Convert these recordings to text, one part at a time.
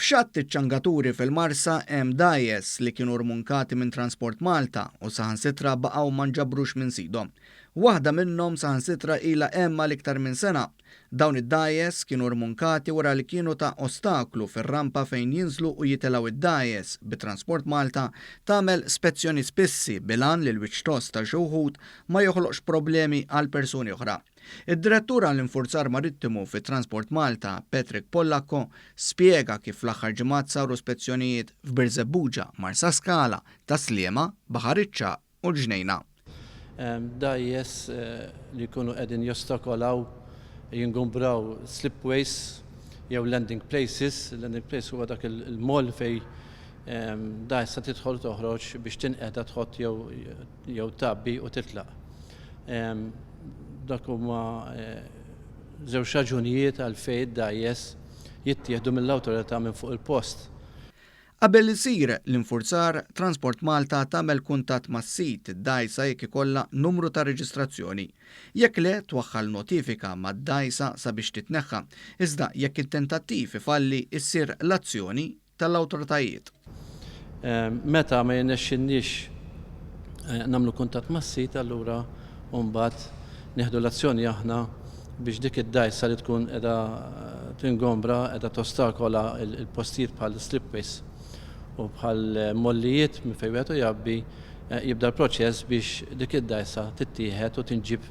F'Xatt iċ-Ċangaturi fil-Marsa hemm dgħajjes li kienu rmunkati minn Transport Malta u saħansitra baqgħu ma nġabrux minn sidhom. Waħda minnhom saħansitra ilha hemm għal iktar minn sena. Dawn id-dgħajjes kienu rmunkati wara li kienu ta' ostaklu fir-rampa fejn jinżlu u jitilgħu id-dgħajjes, bi Transport Malta tagħmel spezzjoni spissi bil-għan li l-wiċċ tost ta' xi wħud ma joħloqx problemi għal persuni oħra. Id-Direttur għall-Infurzar Marittimu fi Transport Malta, Patrick Pollacco, spjega kif fl-aħħar ġimgħat saru spezzjonijiet f'Birżebbuġa, Marsaskala, Tas-Sliema, Baħar iċ-Ċagħaq u l-Ġnejna. Dgħajjes li jkunu qegħdin jostakolaw, jingumbraw slipways jew landing places. Landing place huwa dak il-moll fejn dgħajsa tidħol u toħroġ biex tinqeda tħott jew tgħabbi u titlaq. Dak huma żewġ raġunijiet għalfejn id-dgħajjes jittieħdu mill-awtorità minn fuq il-post. Qabel isir l-infurzar, Transport Malta tagħmel kuntatt mas-sid id-dgħajsa jekk ikollha numru ta' reġistrazzjoni. Jekk le, twaħħal notifika mad-dgħajsa sabiex titneħħa. Iżda jekk it-tentattiv ifalli issir l-azzjoni tal-awtoritajiet. Meta ma jirnexxilniex nagħmlu kuntatt mas-sid allura mbagħad nieħdu l-azzjoni aħna biex dik id-dgħajsa li tkun qiegħda tingombra, qiegħda tostakola l-postijiet bħal slipways u bħal mollijiet minn fejn wieħed u jgħabbi, jibda l-proċess biex dik id-dgħajsa tittieħed u tinġieb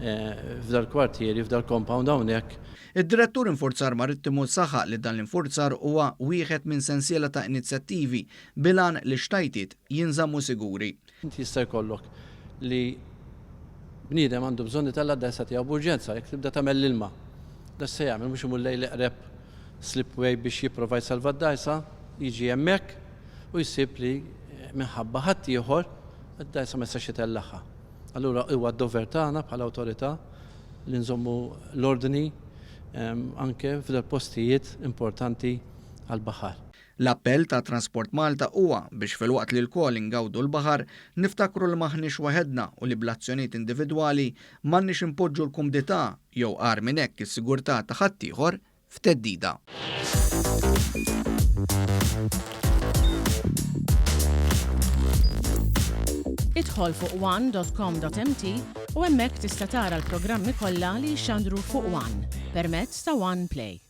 f'dal-kwartieri, f'dal-compound hawnhekk. Id-Direttur Infurzar Marittimu saħaq li dan l-infurzar huwa wieħed minn sensiela ta' inizjattivi bil-għan li x-xtajtiet jinżammu siguri. Inti jista' jkollok li bniedem għandu bżonn itella' d-dgħajsa tiegħu b'urġenza, jekk tibda tagħmel l-ilma, dak x'se jagħmel? Mhux imur lejn l-eqreb slipway biex jipprova jsalva d-dgħajsa, jiġi hemmhekk u jsib li minħabba ħaddieħor id-dgħajsa ma jistax itellagħha. Allura huwa d-dover tagħna bħala awtorità li nżommu l-ordni anke f'dal-postijiet importanti għall-baħar. L-appell ta' Transport Malta huwa biex filwaqt li lkoll ingawdu l-baħar, niftakru li m'aħniex waħedna u li bl-azzjonijiet individwali m'għandniex inpoġġu l-kumdità jew agħar minn hekk is-sigurtà ta' ħaddieħor f'theddida. Idħol fuq one.com.mt u hemmhekk tista' tara l-programmi kollha li jixxandru fuq One permezz ta' One Play.